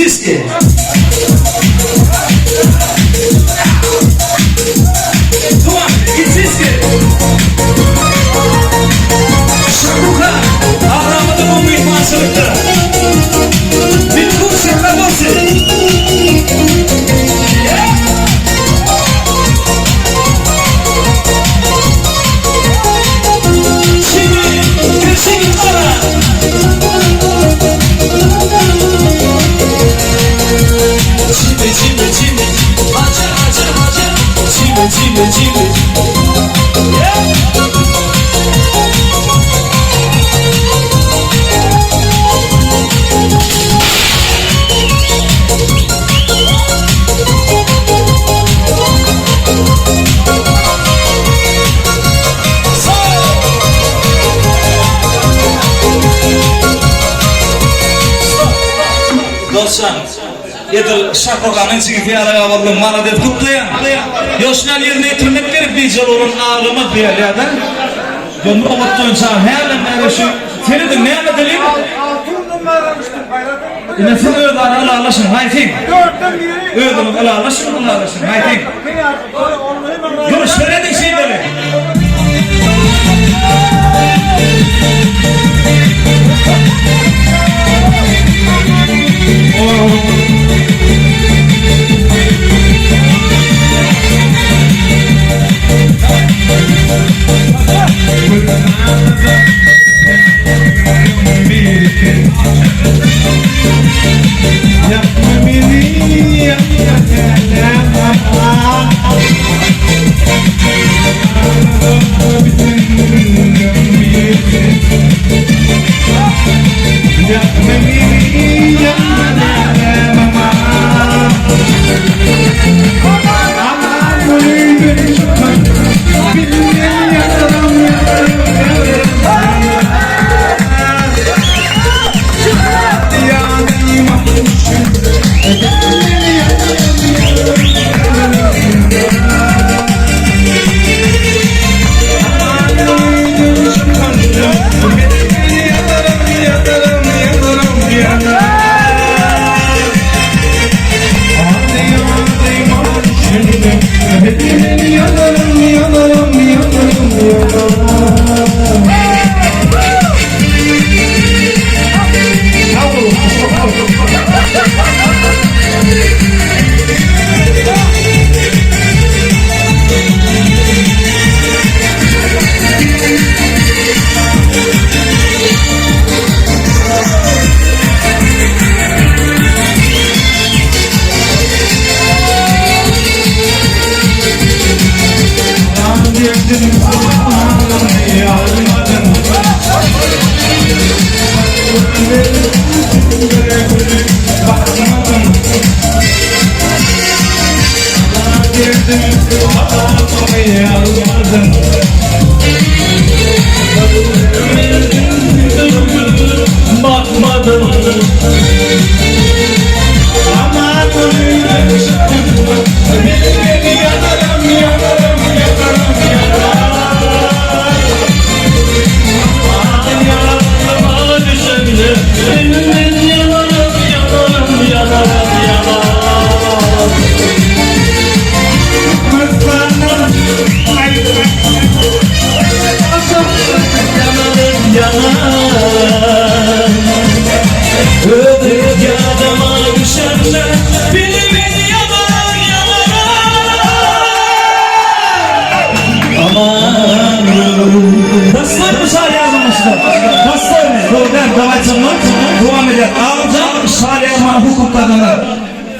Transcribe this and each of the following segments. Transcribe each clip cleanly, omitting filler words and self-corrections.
Çiski. Dowam et, Çiski. Şahruh han, agramyda bu myhmançylykda. Bitgur Şährabosi. Çivi, Kirşi gitara. Çivi, çivi, çivi. Hacı, hacı, hacı. Çivi, çivi, çivi. Yeah. Dostjan, edil Şahruhanyň jigisi ýaly bolduň, malades gutlaýan. Ýoşnal ýerine ýetirmek gerek bijel oglan aglamaz diýýärler-dä. Ýa nobat boýunça hälem bäri şu serediň näme delil? Ine siz özara ylalaşyň haýsy? Dörtden biri. Özüňiz ylalaşyň ylalaşyň haýsy? Dur serediň şeýdeli.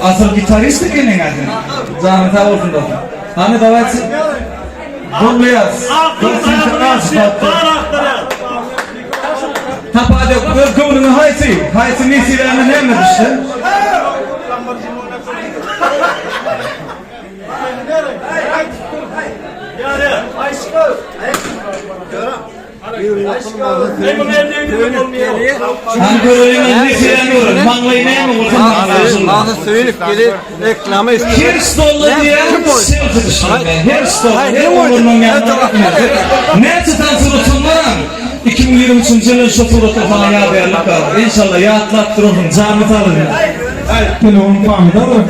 Asyl gitarist ekeniň a sen. Janyň sag bolsun dostum. Hany dawayçy. Gollayas. Tapade öz göwnüňe haýsy? Haýsy nesibäňe näme düşse? Hany göreliň nesibäňi görelim. Maňlaýy näme bolsa maňlaýy. Maksat Söýünow gelip reklama üstüne. Her stolda diýen selfi düşürme. Her stolda, her oglanlaň ýanynda Näçe sany suratyň baram? 2023-nji ýyl şu suratlar saňa ýadygärlik galar. Enşalla ýatlap durarsyň, janyň sag bolsun. Telefon pamyda bar.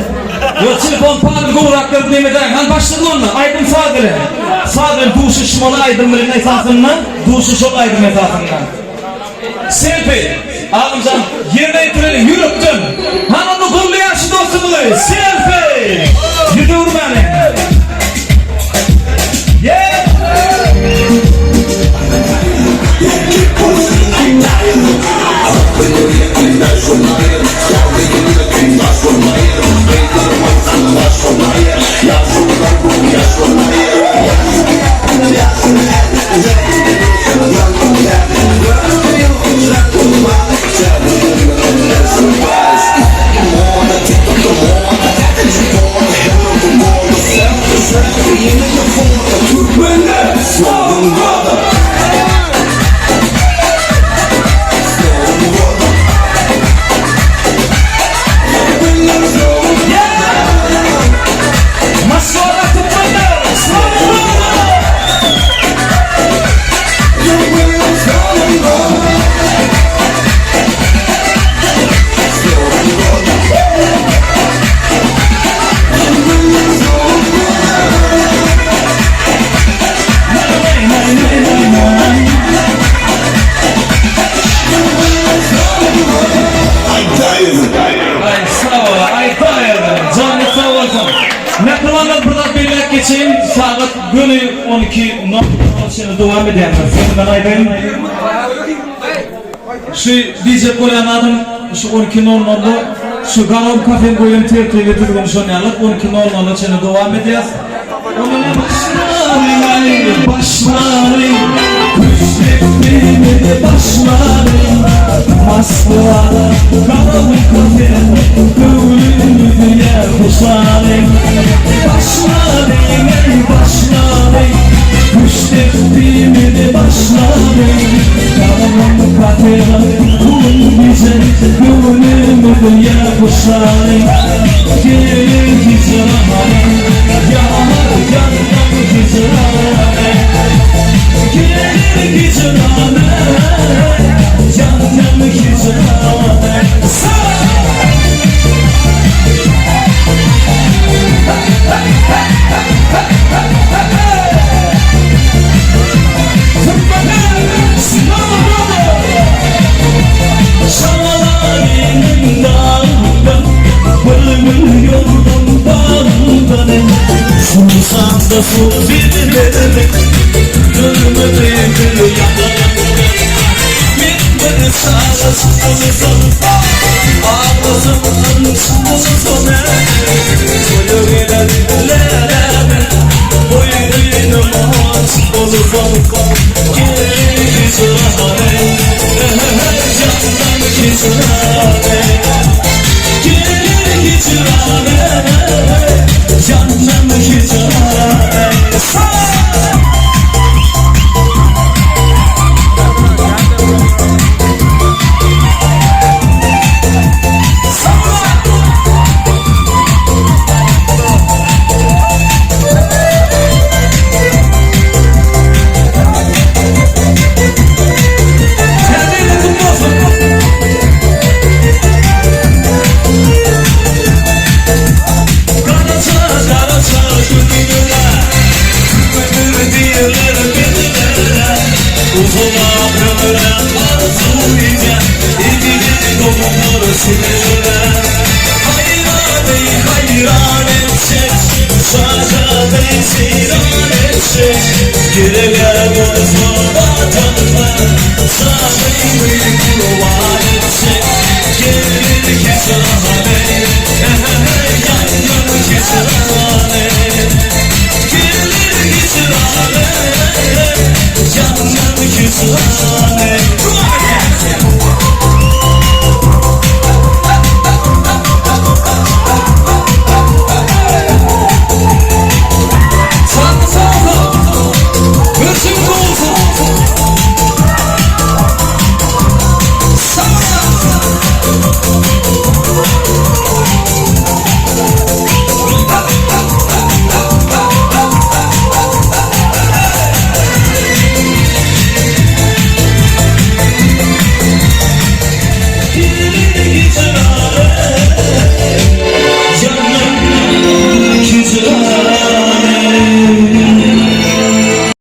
Ýok, telefon pamydy gowrak berip neme edäýiň. Hany başladyk onda. Aýdym saz bilen. Saz bilen duşuşmaly aýdym bilen esasynda, duşuşak aýdym esasynda. Selfi, Alymjan, ýerine ýetireliň ýürekden. Hany onda golly ýagşy dostumyzy. Selfi! Ýüz öwürmäliň. Yeah! Moskwa türkmenler! Slava! Aý sag bol, aý daýaw, janyň sag bolsun. Mähribanlar bir zat belläp geçeýin, sagat göni 12 nol nola çenli dowam edýändir. Soňundan aýdaýyn. Şu diýjek bolýan zadym şu 12 nol nolda şu Garom kafeň goýan tertibi düzgüni şon ýaly 12 nol nola çenli dowam edýäs. Başlary, başlary, Küştdepdini başlary, Moskwada garawul kafede Göwnümizi ýer guşary. Başlary, ey başlary, Küştdepdini başlary, Garawul kafede Uzun gije Göwnümizi ýer guşary. Gelir hijrana, Ýanar ýandan hijrana. Gelir hijrana, Ýandan hijrana.